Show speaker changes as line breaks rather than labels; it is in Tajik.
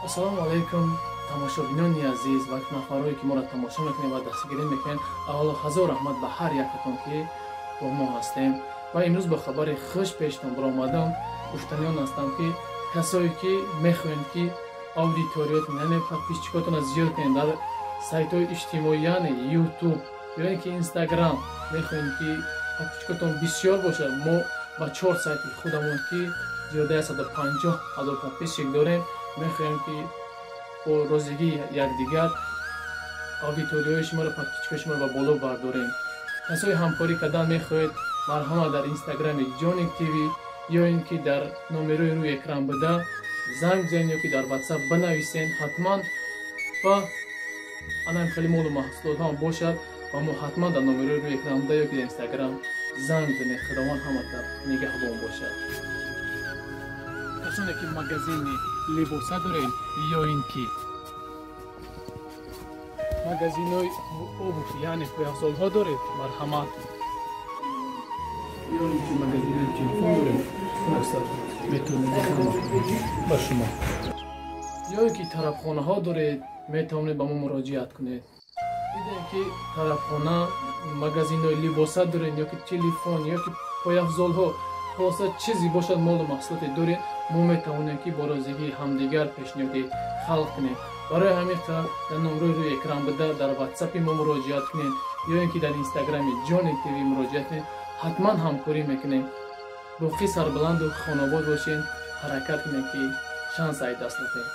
Ассалому алайкум, тамошобинони азиз ва нафарое ки моро тамошо мекунед ва дастгирӣ мекунед. Аввало ҳазор раҳмат ба ҳар якатон, ки бо мо ҳастем ва имрӯз бо хабари хуш пештон баромадам. Гуфтаниён ҳастам, ки касое ки мехоҳед, ки аудиториётон, яъне подписчикотонро зиёд кунед дар сайтҳои иҷтимоӣ, яъне Ютуб ё ин ки Инстаграм, мехоҳем, ки подписчикотон бисёр бошад, мо ба чор сайти худамон, ки зиёдаи 150 000 подписчик дорем, мехоҳем, ки бо розигии якдигар аудиторияҳои шуморо, подписчикои шуморо ба боло бардорем. Касое ҳамкорӣ кардан мехоҳед, марҳамат, дар Инстаграми Ҷоник ТВ ё ин ки дар номерои рӯи экран буда занг бизанед ё ки дар Ватсап бинависен. Ҳатман ва анам хеле молу маҳсулотҳо бошад ва мо ҳатман дар номерои рӯи экран буда ё ки дар Инстаграм занг бизанед. Худованд ҳамата нигаҳбон бошад. Касоне ки магазини либоса доред ё ин ки магазинҳои обувь, яъне пойафзолҳо доред, марҳамат, ё ин ки магазинои телефон доред, хулоса, метавонед ба шумо, ё ин ки тарабхонаҳо доред, метавонед ба мо муроҷиат кунед. Дидем, ки тарабхона, магазинҳои либоса доред ё ки телефон ё ки пойафзолҳо, хулоса, чизе бошад, молу маҳсулоте доред, мо метавонем, ки бо розигии ҳамдигар пешниҳоди халқ кунем. Барои ҳамин дар номрои рӯи экран буда дар Ватсапи мо муроҷиат кунед ё ин ки дар Инстаграми Ҷони ТВ муроҷиат кунед. Ҳатман ҳамкорӣ мекунем. Боқӣ сарбаланду хонобод бошед. Ҳаракат кунем, ки шанс ай даст надиҳем.